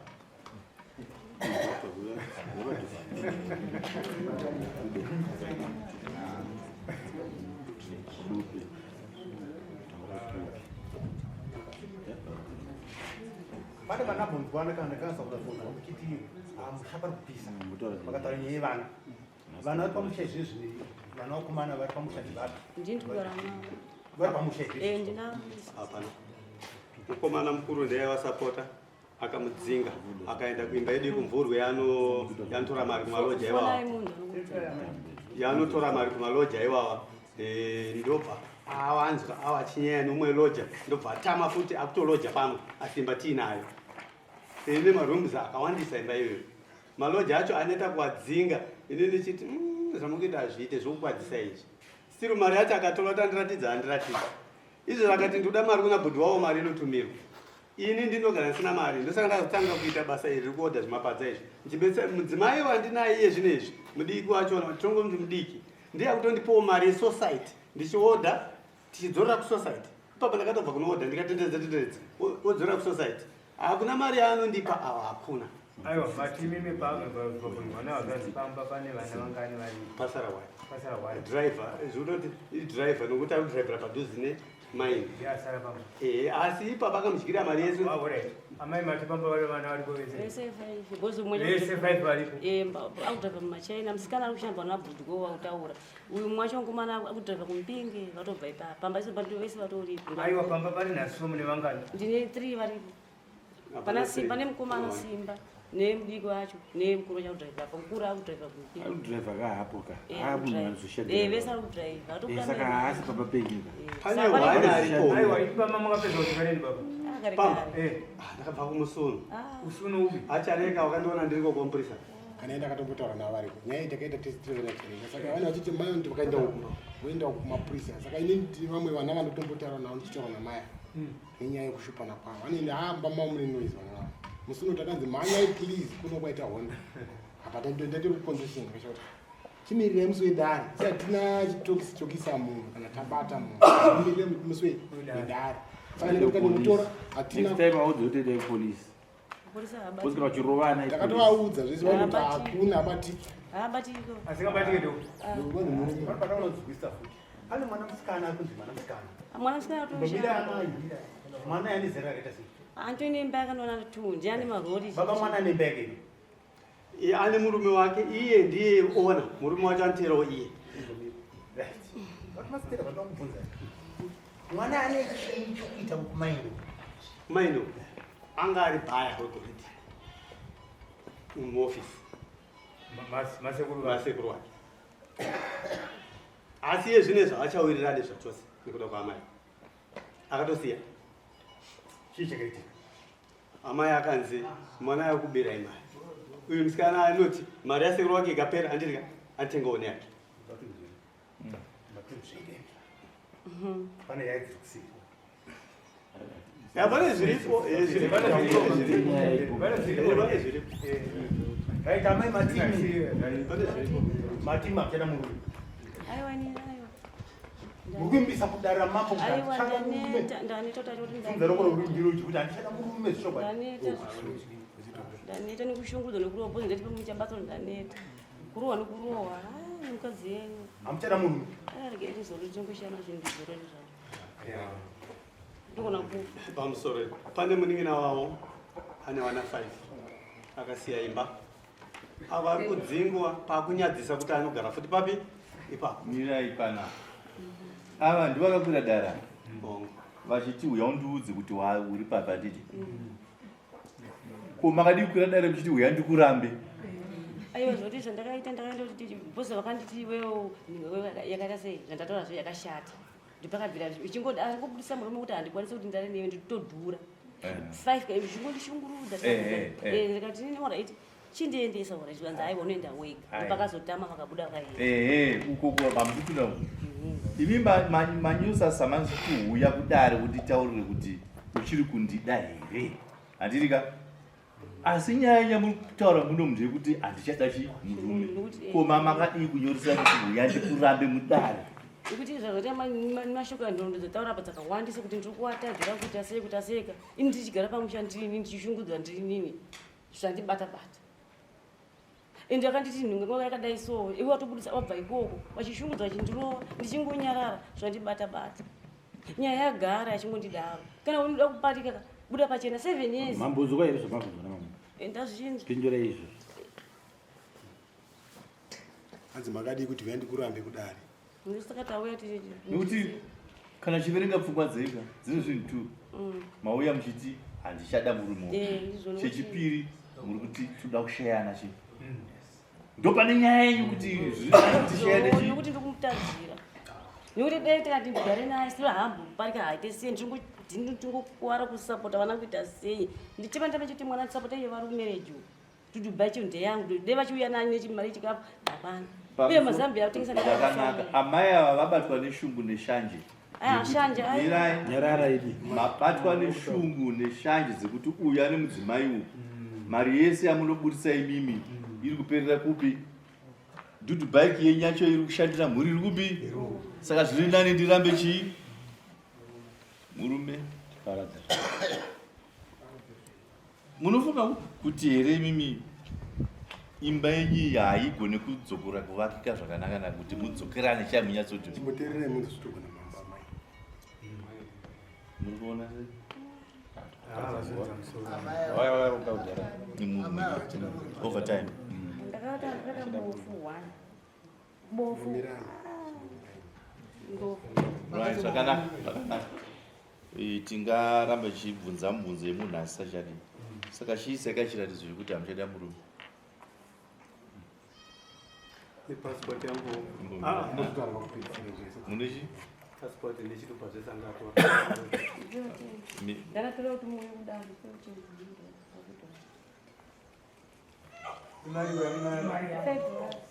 Pane vandambonzwana kana ndakanasa kuda kuchiti ah, musha pari kupisa. Vakataura nyaya yevana. Vana vari pamusha izvezvi, vana vakomana vari pamusha ndivapi? Ndini ndikugara navo. Vari pamusha izvezvi? Eh, ndinavo. Hapana. Mukomana mukuru ndiye aivasapota akamudzinga akaenda kuimba yedu yekumvurwe yanotora mari kumaloja iwawa. Fonai munhu anokudzinga. Yanotora mari kumaloja iwawa. Eh, ndobva awanzwa awa achinyaya neumwe loja ndobva atama futi akutoloja pamwe asi imba tiinayo. Ine marooms akawandisa imba iyoyo. Maloja acho anoita kuwadzinga ini ndichiti zvamukuita hazviite zvokukwadzisa izvi. Still mari yacho akatora kuti andiratidza andiratidza. Izvo akati ndoda mari kuna bhudhi wavo mari inotumirwa. Ini ndinogara ndisina mari ndosaka ndakazotanga kuita basa iri rekuodha zvimapadza izvi. Ndichibetsera mudzimai wandinaye iye zvino izvi mudiki wacho tongomuti mudiki ndiye akutondipawo mari yesociety ndichiodha tichidzorera kusociety. Ipapa ndakatobva kunoodha ndikatenderedza tenderedza wodzorera kusociety. Hakuna mari yaanondipa awa hakuna. Aiwa, mati imimi pabvunzwa navazazi pamba pane vana vangani vari? Pasara wani. Pasara wani. Driver, zvinototi idriver nokuti ari kudrivera padhuze nemaini. Ndiye asara pamba. Eh, asi ipapa akamudyira mari yese. Ah, alright. Amai mati pamba vari vana varipo vese. Vese five. Because umwe Vese five varipo. Eh, akudriver mumachina, musikana ari kushamba nabhudhi wautaura. Uyu mumwe wacho mukomana akudriver kuMupinge vatobva ipapa. Pamba iso bantu vese vatoripo. Aiwa, pamba pari nhasi mune vangani? Ndine 3 varipo. Pana Simba nemukomana Simba nemudiki wacho nemukuru wacho akudriver apa. Mukuru akudriver kuMupinge. Ari kudriver ka hapo ka. Eh, Haa munhu akudriver. anozoshandira. Eh, vese ari kudriver. Eh, saka haasi pamba penyu ka. Pane hwani aripo. Aiwa, ipapa makapedza kuti rini baba? Kare Pamba. kare. Eh. Ah, ndakabva kumusuno. Ah. Usuno upi? Achareka wakandiona ndiriko kuamburisa. Kana enda akatombotaura navo variko. Nyaya iyi takaita tese tiri vana Chirenga. Saka vana vachiti mai vanoti vakaenda uku, voenda uku kumapurisa. Saka inini ndine vamwe vana vandotombotaura navo ndichitaura namai nenyaya yekushupana kwavo. Vanoenda haa mumba mavo mune noise vana vavo. Musi uno takanzi mhanyai please kuno kwaita hondo. Apa ndatori kuconfession ndikasha kuti chimirirai musi wedare. Isi hatina chitokisi chokisa munhu kana tabata munhu. Chimirirai musi wedare. Saka ndikuti ndinotora hatina Next time audze kuti endai kupolice. Polisi haabati. Kusvikira vachirovana ipolice. Takatovaudza zvese vanoti Haabatiki. hakuna abatiki. Haabatiki. Asingabatiki ndo. Panofanonzwisa futi. Pane mwana musikana ari kunzi mwana musikana. Mwana musikana Mbomira atoshanda. amai. Mwana ane zera rakaita sei? Antoni imba yakanoona tu ndiye ane marori. Baba mwana ane imba yake ino. Iye ane murume wake iye ndiye ona murume wacho anoteerawo iye. Right. Vamasitera vanoda kubvunza. Mwana ane chii chokuita kumaini? Kumaini anga ari bhaya wegoridhe muofisi. Masekuru Masekuru wake. Asi iye zvino izvi haachawirirani zvachose nekuda kwaamai. Akatosiya. Chii chakaitika? Amai akanzi mwana yakubirai mari. Uyu musikana anoti mari yasekuru wake ikapera andirika atengawo neyake. Pane nyaya dziri kuseri. Ya, pane zviripo, eh, zviripo, Pane zviripo, zviripo. Pane zviripo. Eh, pane zviripo. Right, amai matimi. Pane zviripo. Matimi hamuchada murume. Aiwa ni aiwa. Muri kuimbisa kudare mambo kuti Aiwa handichada murume. ndaneta ndaneta kuti kuti Funza roko rokuri ndiro kuti handichada murume zvichokwadi. Ndaneta. Ndaneta nekushungurudzwa nekurohwa bhozi ndati pamuchabatwa ndaneta. Kurohwa nekurohwa. Ah, mukadzi yenyu. Hamuchada murume. Ah, regai ndizorore ndingoshanda zvinhu ndizorore zvavo. Ndogona kufa. Pamusoro pane munin'ina wavo ane vana 5 akasiya imba. Ava ari kudzingwa pakunyadzisa kuti anogara futi papi ipapo. Mirai pana. Ava ndivo vakakwira dara. Bongo. Vachiti uya undiudze kuti uri papi handiti. Ko makadii kukwira dare muchiti uya ndikurambe. Aiwa zvoti zvandakaita ndakaenda kuti bhozi vakanditi iwewo yakaita sei zvandataura zve yakashata. Ndipakabvira ichingoda angobudisa murume kuti handikwanisi kuti ndare newe nditodhura. Five ka zvingondishungurudza. Eh. Ndikati nini alright chindiendesa alright zvikanzi aiwa unoenda wega. Aiwa. Ndopakazotama vakabuda vakaenda. Ehe, uko pamukupinda uko. Imi manyusa samanzi kuuya kudare kuti taurire kuti uchiri kundida here. Handiti ka? Asi nyaya yamuri kutaura muno ndeyekuti handichada chi murume. Ko makadii kunyoresa kuti uya ndikurambe mudare. Nekuti zvazvati mashoko anhoroondo dzataura apa dzakawandisa kuti ndiri kuwatadzira kuita sei kuita sei ka. Ini ndichigara pamusha ndirini ndichishungurudzwa ndirinini. Zvandibata bata. Ende akanditi nhungo yakadai so iwe watobudisa wabva ikoko vachishungurudzwa vachindirova ndichingonyarara zvandibata bata. Nyaya yagara yachingondidaro. Kana unoda kuparika ka Buda pachena 7 years. Mambonzwa here zvamabvunzwa namambo? Eh, ndazvinzwa. Pindurai izvozvo. Hanzi makadii kuti huya ndikurambe kudare. Saka tauya tiri Nekuti kana chiverenga pfungwa dzega dzine zvinhu two. Mauya muchiti handichada murume uyu. Eh, ndizvo nekuti- Chechipiri muri kuti toda kusheyana chi. Ndopane nyaya yenyu kuti zviri nani tisheyane chi. Nekuti ndikumutadzira. Nekuti dai tikati ndigare naye siro hamboparika haite sei ndingokuwara kusapota vana kuita sei. Ndichema ndame chiti mwana ndisapota iye vari kumereji. Dudubai chinhu ndeyangu dai vachiuya nani nechimari chikafu hapana. Uye mazambia akutengesa Zvakanaka. Amai ava vabatwa neshungu neshanje. Aya, shanje, aya. Mirai. Nyarara idi. Mabatwa neshungu neshanje dzekuti uyu ane mudzimai uyu. Mari yese yamunoburitsa imimi iri kuperera kupi? Dudu bike yenyu yacho iri kushandira mhuri iri kupi? Saka zviri nani ndirambe chii? Murume. Paradza. Munofunga kuti here imimi imba yenyu iyi haigone kudzokora kuvakika zvakanaka na kuti mudzokerane chai munyatsoti Chimboteererai munhu zvitogona mambo amai. muri kuona sei? Over time. Ndakata ndakata bofu one. Bofu. Mirai. Ndofu. Right, zvakanaka, zvakanaka. Tingaramba tichibvunza mubvunzo yemunhu asisachadi. Saka chiisai chiratidzo chekuti hamuchada murume. Nepassport yangu. Ndozvitaura pakupedzisira zvese. Mune chi? Passport nechitupa zvese angatora. Ndakatora kuti muuye kudaro.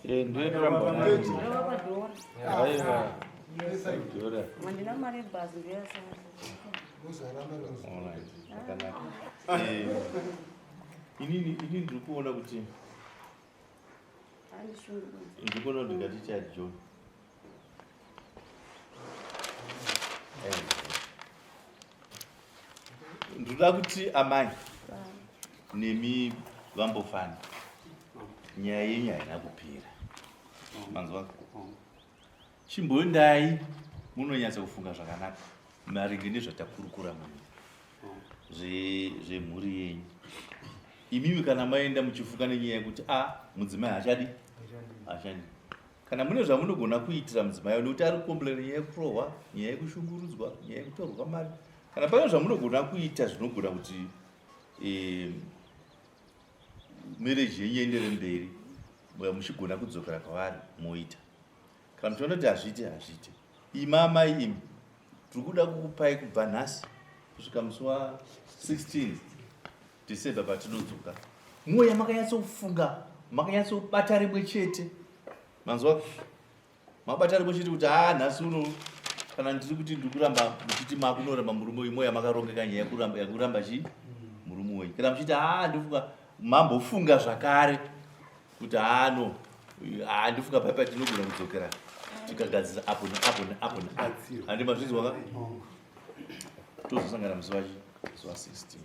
Eh, ndoinoramba nayo. Aiwa. Dhora. Handina mari yebhazi ndoyasara. Alright, zvakanaka. Inini ndiri kuona kuti Andishungurudza. ndiri kuona kuti ngatichati John. Ndinoda kuti amai nemi vambofana nyaya yenyu haina kupera. Manzwa? Chimboendai munonyatsa kufunga zvakanaka maringe nezvatakurukura muno zvemhuri yenyu. Imimi kana maenda muchifunga nenyaya yekuti a mudzimai hachadi hachadi. Kana mune zvamunogona kuitira mudzimai nekuti ari kukomplaina nyaya yekurohwa, nyaya yekushungurudzwa, nyaya yekutorwa mari. Kana pane zvamunogona kuita zvinogona kuti marriage yenyu iendere mberi, muchigona kudzokera kwavari moita. Kana muchiona kuti hazviite, hazviite. Imi amai imi, tiri kuda kukupai kubva nhasi kusvika musi wa 16 December patinodzoka. Mwoyo makanyatsofunga, makanyatsobata rimwe chete. Manzwa? Mabata rimwe chete kuti nhasi uno kana ndiri kuti ndiri kuramba muchiti makunoramba murume uyu, mwoyo makarongeka nyaya yekuramba chi murume wenyu. Kana muchiti ndifunga mambofunga zvakare kuti no, ndifunga pai patinogona kudzokera tikagadzira apo neapo neapo neapo. Handi mazvinzwa ka? Tozosangana musi wa 16.